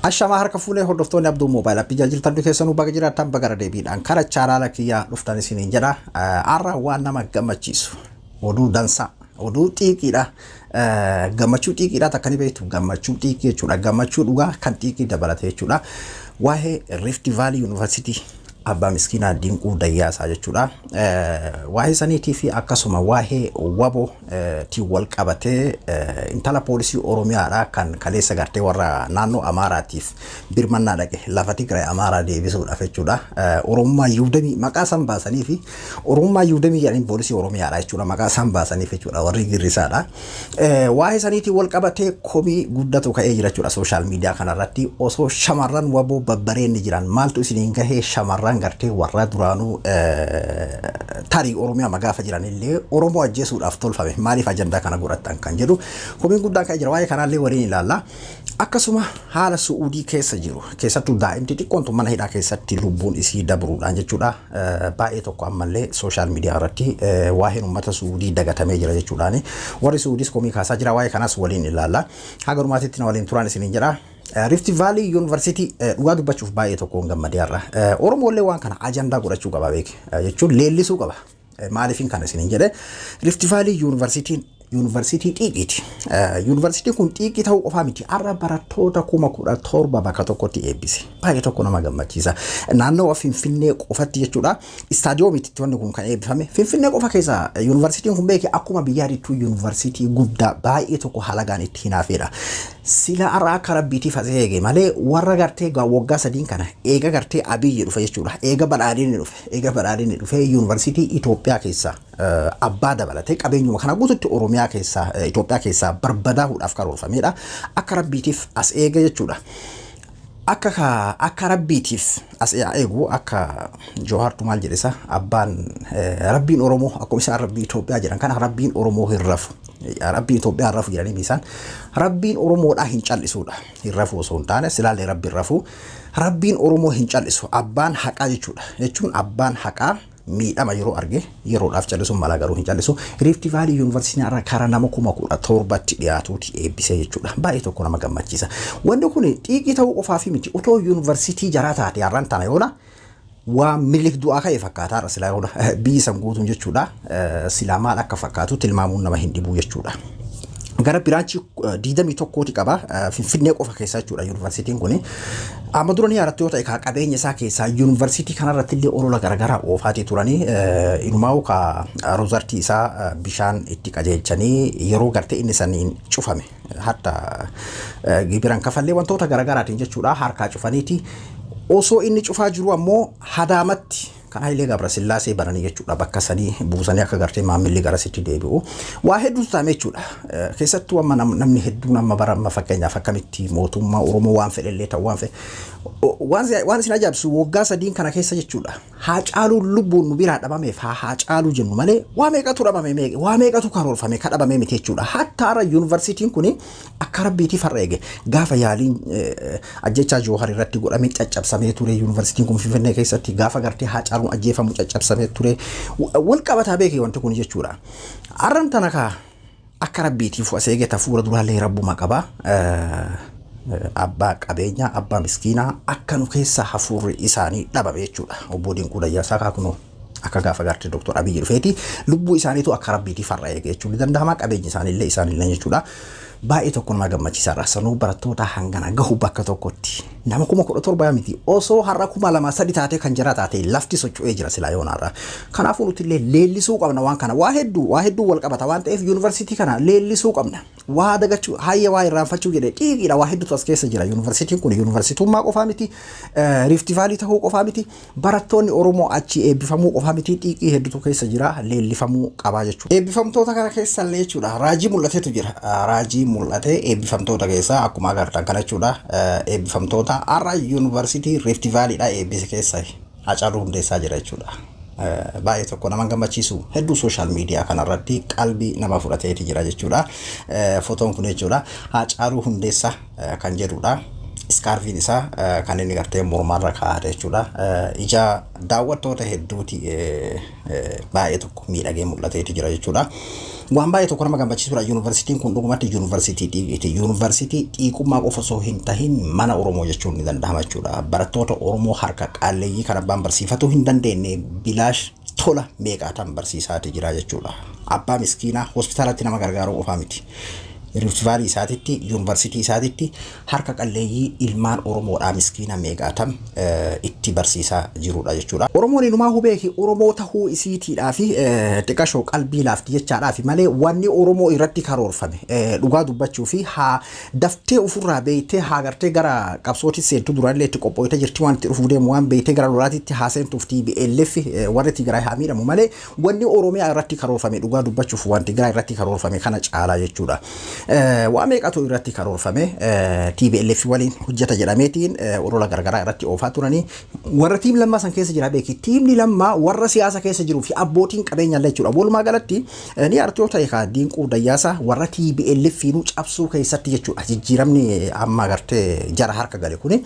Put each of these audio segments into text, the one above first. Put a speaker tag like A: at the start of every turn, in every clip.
A: Ashamaa harka fuunee hordoftoonni Abduu Moobaayil Appii jirtan keessanuu baga jiraattan baga deebiidhaan kara chaanaala kiyyaa dhuftan isiniin jedha. Har'a waan nama gammachiisu, oduu dansaa, oduu xiiqiidha. Gammachuu xiiqiidha, takka ni beektu, gammachuu xiiqii jechuudha. Gammachuu dhugaa kan xiiqii dabalate jechuudha. Waa'ee Rift Valley University, abbaa miskiinaa Dinquu Dayyaasaa jechuudha. Waa'ee saniitii fi akkasuma waa'ee WBO tiin wal qabatee, intala poolisii Oromiyaadha kan kaleessa gartee warra naannoo Amaaraatiif birmannaa dhaqe, lafa Tigraay Amaaraa deebisuudhaaf jechuudha. Oromummaa Yuudamii maqaa isaan baasanii fi Oromummaa Yuudamii jedhanii poolisii Oromiyaadha jechuudha, maqaa isaan baasaniif jechuudha, warri girrisaadha. Waa'ee saniitiin wal qabatee komii guddatu ka'ee jira jechuudha social media kanarratti. Osoo shamarran WBO babbareenni jiran, maaltu isiniin gahee? Shamarran gartee warra duraanuu tarii Oromiyaa magaafa jiranillee Oromoo ajjeesuudhaaf tolfame maaliif ajandaa kana godhattan kan jedhu komiin guddaan ka'ee jira. Waa'ee kanaallee waliin ilaalla. Akkasuma haala Su'uudii keessa jiru, keessattuu daa'imti xiqqoon tun mana hidhaa keessatti lubbuun isii dabruudhaan jechuudha. Baay'ee tokko ammallee social media irratti waa'een uummata Su'uudii dagatamee jira jechuudhaani. Warri Su'uudiis komii kaasaa jira, waa'ee kanaas waliin ilaalla. Haga dhumaatitti na waliin turaan isiniin jedha. Rift Valley University, dhugaa dubbachuuf baay'ee tokkoon gammadee har'a. Oromoollee waan kana ajandaa godhachuu qaba beeki, jechuun leellisuu qaba. Maaliifin kana isiniin jedhe? Rift Valley Universityin yuunivarsiitii xiiqiiti. Yuunivarsiitiin kun xiiqii ta'uu qofaa miti. Har'a barattoota 17,000 bakka tokkotti eebbise. Baay'ee tokko nama gammachiisa. Naannawa Finfinnee qofatti jechuudha. Istaadiyoomiitti wanni kun kan eebbifame. Finfinnee qofa keessa yuunivarsiitiin kun beeke akkuma biyyaatittuu yuunivarsiitii guddaa baay'ee tokko halagaan itti hinaafedha. Sila har'a akka rabbiitiif as eege malee, warra gartee waggaa 3n kana eega gartee Abiyyi dhufe jechuudha. Eega badhaadhinni dhufe. Eega badhaadhinni dhufe yuunivarsiitii Itoophiyaa keessaa abbaa dabalatee qabeenyuma kana guututti Oromiyaa keessaa, Itoophiyaa keessaa barbadaa'uudhaaf karoorfamedha. Akka rabbiitiif as eege jechuudha. Akka rabbiitiif as eegu, akka Joohartu maal jedhisa, abbaan rabbiin Oromoo, akkuma isaan rabbii Itoophiyaa jedhan kana, rabbiin Oromoo hin rafu. Rabbiin Itoophiyaa hin rafu jedhanii isaan, rabbiin Oromoodhaa hin cal'isuudha. Hin rafu osoo hin taane, silaallee rabbiin rafu. Rabbiin Oromoo hin cal'isu. Abbaan haqaa jechuudha. Jechuun abbaan haqaa miidhama yeroo arge yeroodhaaf callisuun mala, garuu hin callisu. Rift Valley Yuunivarsiitiin irra karaa nama 17,000tti dhiyaatuuti eebbisee jechuudha. Baay'ee tokko nama gammachiisa. Wanni kun xiiqii ta'uu qofaaf miti. Otoo yuunivarsiitii jaraa taate har'aan tana yoona waan Minilik du'aa ka'e fakkaataa irra silaa yoona biyyi san guutuun jechuudha. Silaa maal akka fakkaatu tilmaamuun nama hin dhibu jechuudha. Gara branchii 21ti qaba. Finfinnee qofa keessa jechuudha yuunivarsiitiin kuni. Amma dura ni yaadattu yoo ta'e, kaa qabeenya isaa keessaa yuunivarsiitii kanarratti illee olola garaagaraa oofaatii turanii, inumaa'u ka resortii isaa bishaan itti qajeelchanii yeroo gartee inni saniin cufame, hatta gibiran kafallee wantoota garaagaraatiin jechuudha harkaa cufaniiti. Osoo inni cufaa jiru ammoo Hadaamatti kan Hayilee Gabrasillaasee bananii jechuudha, bakka sanii buusanii akka gartee maamilli garasitti deebi'u. Waa hedduutu taa'ame jechuudha. Keessattuu amma namni hedduun amma bara amma fakkeenyaaf akkamitti mootummaa Oromoo waan fedhellee ta'u waan fedhe. Waan isin ajaa'ibsu, waggaa 3n kana keessa jechuudha. Haacaaluun lubbuun nu biraa dhabameef haa Haacaaluu jennu malee, waa meeqatu dhabame, waa meeqatu karoorfame ka dhabame miti jechuudha. Hatta har'a yuunivarsiitiin kuni akka rabbiitiif har'a eege. Gaafa yaaliin ajjechaa Joohar irratti godhamee caccabsamee ture yuunivarsiitiin kun Finfinnee keessatti, gaafa gartee Haacaaluun ajjeefamu caccabsamee ture. Wal qabataa beekee wanti kun jechuudha. Har'an tana kaa akka rabbiitiif as eege, ta fuula duraallee rabbuma qaba. Abbaa qabeenyaa, abbaa miskiinaa akka nu keessa hafuurri isaanii dhabame jechuudha. Obbo Dinquu Dayyaasaa kaa kunoo akka gaafa gartee Dr. Abiyyi dhufeeti lubbuu isaaniitu akka rabbiitiif har'a eege jechuun ni danda'ama. Qabeenyi isaaniillee isaaniillee jechuudha. Baay'ee tokko nama gammachiisaadha. Sanuu barattoota hangana gahu bakka tokkotti, nama 17,000 miti, osoo har'a 2,000 3 taatee kan jara taate lafti socho'ee jira silaa yoonaarra. Kanaafuu nuti illee leellisuu qabna waan kana. Waa hedduu, waa hedduu wal qabata waan ta'eef yuunivarsiitii kana leellisuu qabna. Waa dagachuu hayya waa irraanfachuu jedhee, xiiqiidha, waa hedduutu as keessa jira. Yuunivarsiitiin kun yuunivarsiitummaa qofaa miti. Rift Valley ta'uu qofaa miti. Barattoonni Oromoo achi eebbifamuu qofaa miti, xiiqii hedduutu keessa jira, leellifamuu qabaa jechuudha. Eebbifamtoota kana keessa illee jechuudha raajii mul'ateetu jira. Raajii mul'atee eebbifamtoota keessaa akkuma agartan kana jechuudha. Eebbifamtoota har'a yuunivarsiitii Rift Valleydha eebbise keessa Haacaaluu Hundeessaa jira jechuudha. Baay'ee tokko nama gammachiisu, hedduu social media kanarratti qalbii nama fudhateeti jira jechuudha. Fotoon kun jechuudha Haacaaluu Hundeessaa kan jedhudha. Scarfiin isaa kan inni gartee mormarra kaa'ate jechuudha. Ija daawwattoota hedduuti baay'ee tokko miidhagee mul'ateeti jira jechuudha. Waan baay'ee tokko nama gammachiisudha. Yuunivarsiitiin kun dhugumatti yuunivarsiitii xiiqiiti. Yuunivarsiitii xiiqummaa qofa osoo hin tahin mana Oromoo jechuun ni danda'ama jechuudha. Barattoota Oromoo harka qalleeyyii kan abbaan barsiifatuu hin dandeenye bilaash tola meeqaataan barsiisaati jira jechuudha. Abbaa miskiinaa hospitaalatti nama gargaaruu qofaa miti. Rift Valley isaatitti, yuunivarsiitii isaatitti harka qalleeyyii ilmaan Oromoodhaa miskiina meeqaatam itti barsiisaa jirudha jechuudha. Oromoon inumaa hubeeki Oromoo tahuu isiitiidhaa fi xiqashoo qalbii laafti jechaadhaa fi malee wanni Oromoo irratti karoorfame dhugaa dubbachuu fi haa daftee ofirraa beeytee haa gartee gara qabsootti seentu duraallee itti qophooyte jirti waan itti dhufuu deemu waan beeytee gara lolaatitti haa seentuuf TPLF warri Tigraay haa miidhamu malee wanni Oromiyaa irratti karoorfame dhugaa dubbachuuf waan Tigraay irratti karoorfame kana caalaa jechuudha. Waa meeqatu irratti karoorfame TPLF waliin hojjeta jedhameetiin olola garagaraa irratti oofaa turanii warra team Lammaa san keessa jira beeki. Tiimni Lammaa warra siyaasa keessa jiruu fi abbootiin qabeenyaa illee jechuudha. Walumaa galatti ni artoo ta'e kaa Dinquu Dayyaasaa warra TPLF fiinuu cabsuu keessatti jechuudha. Jijjiiramni amma agartee jara harka gale kuni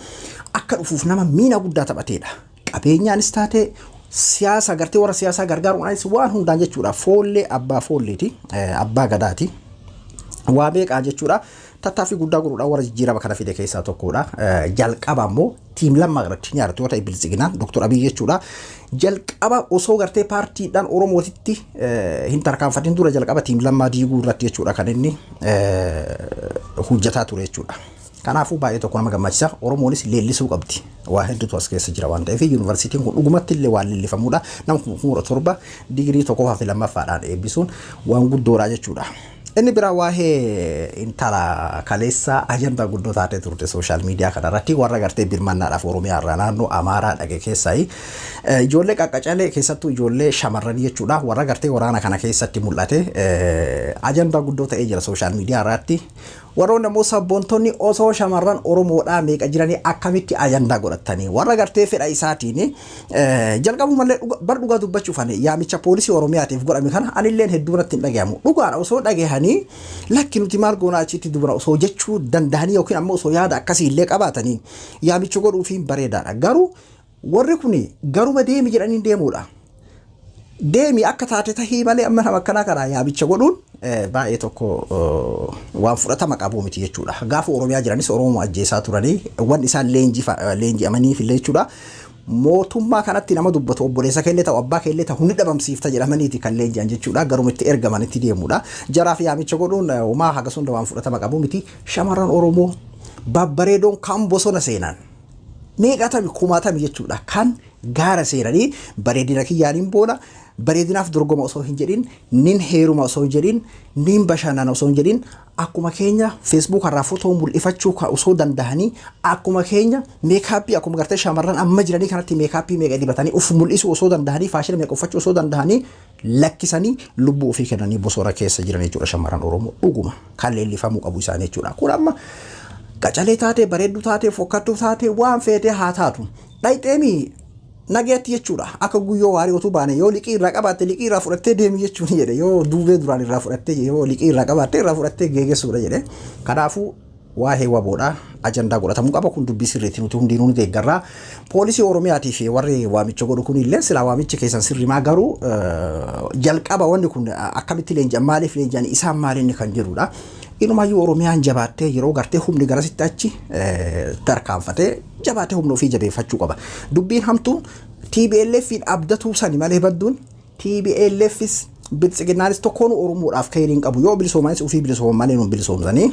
A: akka dhufuuf nama miina guddaa taphateedha. Qabeenyaanis taate siyaasa gartee warra siyaasaa gargaaruudhaanis waan hundaan jechuudha. Foollee abbaa foolleeti, abbaa gadaati. Waa meeqaa jechuudha. Tattaaffii guddaa godhuudhaan warra jijjiirama kana fide keessaa tokkodha. Jalqaba immoo team Lammaa irratti ni yaadatu yoo ta'e Biltsiginaan Dr. Abiy jechuudha. Jalqaba osoo gartee paartiidhaan Oromootitti hin tarkaanfatin dura jalqaba team Lammaa diiguu irratti jechuudha kan inni hojjetaa ture jechuudha. Kanaafuu baay'ee tokko nama gammachiisa. Oromoonis leellisuu qabdi. Waa hedduutu as keessa jira waan ta'eef yuunivarsiitiin kun dhugumatti illee waan leellifamuudha. Nama 17,000 digirii tokkoffaa fi lammaffaadhaan eebbisuun waan guddoodha jechuudha. Inni biraa waa'ee intala kaleessa ajandaa guddoo taatee turte social media kanarratti warra gartee birmannaadhaaf Oromiyaa irraa naannoo Amaaraa dhaqe keessaa ijoollee qaqqacalee keessattuu ijoollee shamarranii jechuudha warra gartee waraana kana keessatti mul'ate ajandaa guddoo ta'ee jira social media irratti. Warroonni ammoo sabboontonni osoo shamarran Oromoodhaa meeqa jiranii akkamitti ajandaa godhatanii warra gartee fedha isaatiin jalqabumallee bar dhugaa dubbachuuf ani yaamicha poolisii Oromiyaatiif godhame kana anilleen hedduu natti hin dhagayamu. Dhugaadha, osoo dhagahanii lakki nuti maal goonaa achitti dubara osoo jechuu dandahanii yookiin ammoo osoo yaada akkasii illee qabaatanii yaamicha godhuufiin bareedaadha. Garuu warri kun garuma deemi jedhanii deemuudha. Deemi akka taate tahii malee amma nama akkanaa kana yaamicha godhuun baay'ee tokko waan fudhatama qabu miti jechuudha. Gaafa Oromiyaa jiranis Oromoo ajjeesaa turanii wanni isaan leenji'amaniif illee jechuudha. Mootummaa kanatti nama dubbatu obboleessa keellee ta'u abbaa keellee ta'u ni dhabamsiifta jedhamaniiti kan leenji'an jechuudha. Garumitti ergamanitti deemudha. Jaraaf yaamicha godhuun homaa hagas hunda waan fudhatama qabu miti. Shamarran Oromoo babbareedoon kan bosona seenan meeqatami kumaatami jechuudha kan gaara seenanii bareedina kiyyaaniin boona bareedinaaf dorgoma osoo hin jedhin, nin heeruma osoo hin jedhin, nin bashannana osoo hin jedhin, akkuma keenya Facebook irraa fotoo mul'ifachuu osoo dandahanii, akkuma keenya makeup akkuma gartee shamarran amma jiranii kanatti makeup meeqa dibatanii uf mul'isuu osoo dandahanii, faashina meeqa uffachuu osoo dandahanii lakkisanii lubbuu ofii kennanii bosona keessa jiran jechuudha. Shamarran Oromoo dhuguma kan leellifamuu qabu isaanii jechuudha. Kun amma qacalee taatee, bareedduu taatee, fokkattuu taatee, waan feetee haa taatu. Dhayxeemii nageetti jechuudha. Akka guyyoo waarii otuu baane yoo liqii irraa qabaatte liqii irraa fudhattee deemi jechuun jedhe, yoo duubee duraan irraa fudhattee, yoo liqii irraa qabaatte irraa fudhattee geegessuudha jedhe. Kanaafuu waa'ee waboodha ajandaa godhatamuu qaba. Kun dubbii sirriitti nuti hundinuu ni deeggarra. Poolisii Oromiyaatii fi warri waamicha godhu kun illee silaa waamichi keessan sirrimaa, garuu jalqaba wanni kun akkamitti leenji'an, maaliif leenji'an, isaan maaliin kan jedhudha. Inumaayyuu Oromiyaan jabaattee yeroo gartee humni garasitti achi tarkaanfatee jabaatee humna ofii jabeeffachuu qaba. Dubbiin hamtuun TPLF abdatuu sani malee badduun TPLFis Biltsiginnaanis tokkoon Oromoodhaaf ka'ee hin qabu. Yoo bilisoomanis ofii bilisooman malee nu bilisoomsanii.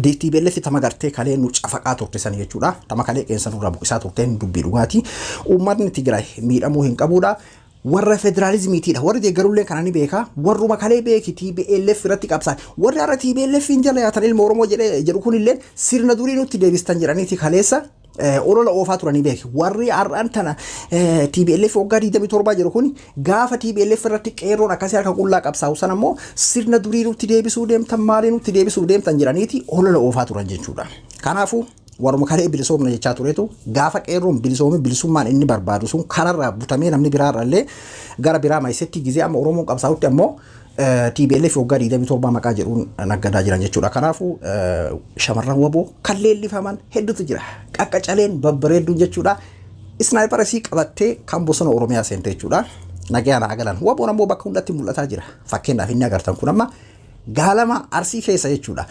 A: TPLF tama gartee kalee nu cafaqaa turte sani jechuudha. Tama kalee qeensa nurraa buqisaa turte dubbii dhugaati. Uummatni Tigraay miidhamuu hin qabudha. Warra federaalizimiitiidha. Warri deeggarullee kana ni beeka. Warruma kalee beeki TPLF irratti qabsaan. Warri har'a TPLF hin jala yaatan ilma Oromoo jedhee jedhu kunillee sirna durii nutti deebistan jedhaniiti kaleessa olola oofaa turanii beeki. Warri har'aan tana TPLF waggaa 27 jedhu kun gaafa TPLF irratti qeerroon akkasii harka qullaa qabsaa'u sana immoo sirna durii nutti deebisuu deemtan, maalii nutti deebisuu deemtan jedhaniiti olola oofaa turan jechuudha. Kanaafuu waruma kalee bilisoomna jechaa turetu gaafa qeerroon bilisoomee bilisummaan inni barbaadu sun kanarraa butamee namni biraarra illee gara biraa mayisetti gizee amma Oromoon qabsaa'utti ammoo TPLF waggaa 27 maqaa jedhuun naggadaa jiran jechuudha. Kanaafuu shamarran waboo kan leellifaman hedduutu jira. Qaqqacaleen babbareedduun jechuudha. Sniper isii qabattee kan bosona Oromiyaa seente jechuudha. Nagayaan haa galan. Waboon ammoo bakka hundatti mul'ataa jira. Fakkeenyaaf inni agartan kun amma Gaalama Arsii keessa jechuudha.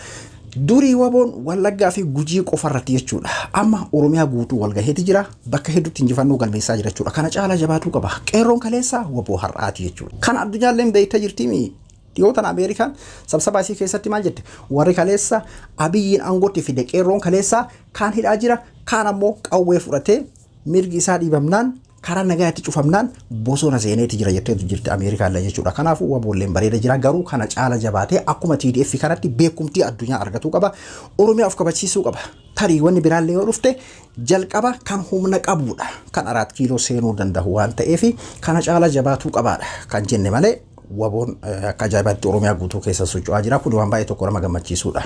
A: Durii Waboon Wallaggaa fi Gujii qofarratti jechuudha. Amma Oromiyaa guutuu walgaheeti jira. Bakka hedduutti injifannoo galmeessaa jira jechuudha. Kana caalaa jabaatuu qaba. Qeerroon kaleessaa Waboo har'aati jechuudha. Kana addunyaalleen beektee jirtiimi. Dhiyoo tana Ameerikaan sabsabaa isii keessatti maal jette? Warri kaleessa Abiyyiin aangootti fide qeerroon kaleessaa kaan hidhaa jira, kaan ammoo qawwee fudhatee mirgi isaa dhiibamnaan karaa nagaatti cufamnaan bosona seeneeti jira jetteetu jirti Ameerikaallee jechuudha. Kanaafuu Waboolleen bareeda jira, garuu kana caala jabaatee akkuma TDF kanatti beekumtii addunyaa argatuu qaba. Oromiyaa of kabachiisuu qaba. Tarii wanni biraallee yoo dhufte jalqaba kan humna qabuudha. Kan Araat Kiiloo seenuu danda'u waan ta'eef kana caala jabaatuu qabaadha kan jenne malee Waboon akka ajaa'ibaatti Oromiyaa guutuu keessa socho'aa jira. Kun waan baay'ee tokko nama gammachiisuudha.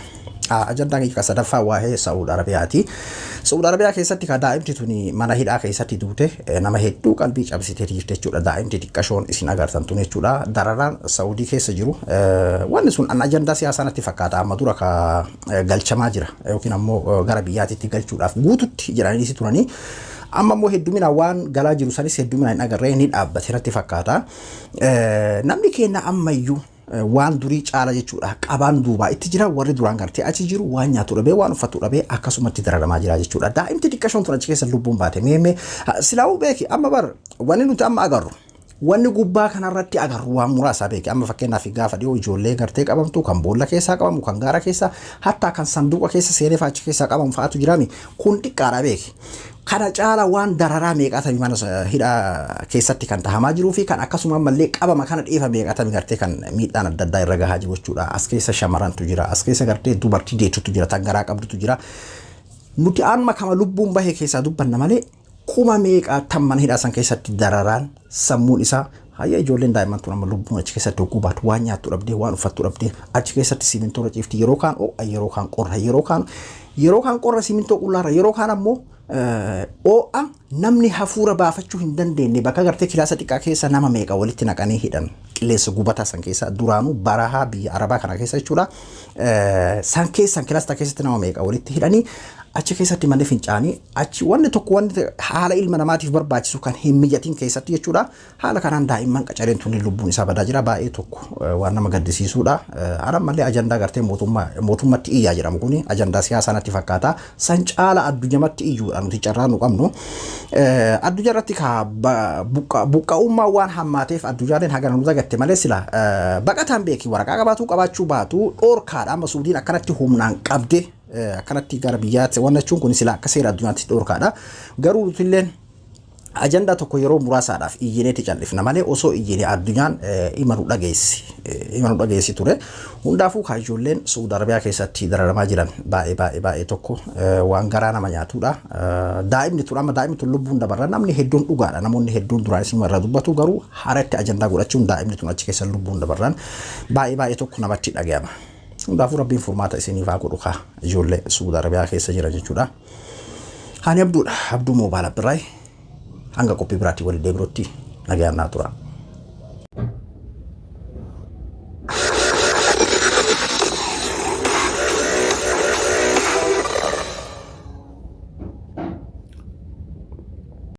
A: Ajandaan keenya sadaffaa waa'ee Sa'uud Arabiyaati. Sa'uud Arabiyaa keessatti ka daa'imti tuni mana hidhaa keessatti duute nama hedduu qalbii cabsitee jirti jechuudha. Daa'imti xiqqashoon isin agartan tun jechuudha. Dararaan Sa'uudii keessa jiru wanni sun an ajandaa siyaasaa natti fakkaata. Amma dura ka galchamaa jira yookiin ammoo gara biyyaatitti galchuudhaaf guututti jedhanii turanii. Amma immoo hedduminaan waan galaa jiru sanis hedduminaan hin agarree ni dhaabbate natti fakkaata. Namni keenya ammayyuu waan durii caala jechuudha. Qabaan duubaa itti jira, warri duraan gartee achi jiru waan nyaatu dhabee, waan uffatu dhabee akkasumatti dararamaa jira jechuudha. Daa'imti xiqqashoon tun achi keessa lubbuun baate meemee silaa'uu beeki. Amma bar wanni nuti amma agarru, wanni gubbaa kanarratti agarru waan muraasa beeki. Amma fakkeenyaaf gaafa dhiyoo ijoollee gartee qabamtu, kan boolla keessaa qabamu, kan gaara keessaa, hattaa kan sanduuqa keessa seenee achi keessaa qabamu fa'aatu jiraami. Kun xiqqaadha beeki. Kana caala waan dararaa meeqaatami mana hidhaa keessatti kan tahamaa jiruu fi kan akkasuma ammallee qabama kana dheefa meeqaatami gartee kan miidhaan adda addaa irra gahaa jiru jechuudha. As keessa shamarantu jira, as keessa gartee dubartii deettutu jira, tan garaa qabdutu jira. Nuti amma kama lubbuun bahe keessaa dubbanna malee kuma meeqaa tan mana hidhaa san keessatti dararaan sammuun isaa hayya. Ijoolleen daa'imman tun amma lubbuun achi keessatti hogguu baatu waan nyaattu dhabdee, waan uffattu dhabdee achi keessatti simintoo irra ciifti. Yeroo kaan ho'a, yeroo kaan qorra, yeroo kaan qorra simintoo qullaarra, yeroo kaan ammoo ho'a namni hafuura baafachuu hin dandeenye, bakka gartee kilaasa xiqqaa keessa nama meeqa walitti naqanii hidhan, qilleensa gubataa san keessa, duraanuu barahaa biyya arabaa kana keessa jechuudha. San keessan kilaasta keessatti nama meeqa walitti hidhanii achi keessatti manni fincaanii achi wanni tokko wanni haala ilma namaatiif barbaachisu kan hin mijatin keessatti jechuudha. Haala kanaan daa'imman qacareen tuni lubbuun isaa badaa jira, baay'ee tokko waan nama gaddisiisuudha. Ana malee ajandaa gartee mootummatti iyyaa jedhamu kuni ajandaa siyaasaa natti fakkaata. San caala addunyamatti iyyuudha nuti carraa nu qabnu. Addunyaa irratti ka buqqa'ummaa waan hammaateef addunyaaleen hagana nu dagatte malee sila baqataan beeki waraqaa qabaatu qabaachuu baatu dhoorkaadha. Amma Suudiin akkanatti humnaan qabde akkanatti gara biyyaatti waan jechuun kun sila akka seera addunyaatti dhoorkaadha. Garuu nutilleen ajandaa tokko yeroo muraasaadhaaf iyyineeti callifna malee osoo iyyine addunyaan ima nu dhageessi ture. Hundaafuu ka ijoolleen Suudi Arabiyaa keessatti dararamaa jiran baay'ee baay'ee baay'ee tokko waan garaa nama nyaatudha. Daa'imni tun amma daa'imni tun lubbuun dabarra namni hedduun dhugaadha. Namoonni hedduun duraan isinuma irraa dubbatu, garuu haaratti ajandaa godhachuun daa'imni tun achi keessa lubbuun dabarran baay'ee baay'ee tokko namatti dhagayama. Hundaafuu Rabbiin furmaata isiniif haa godhu kaa ijoollee Suudi Arabiyaa keessa jira jechuudha. Hani Abduudha. Abduu Moobaala Birraay. Hanga qophii biraatii waliin deebinutti nagayaan naa tura.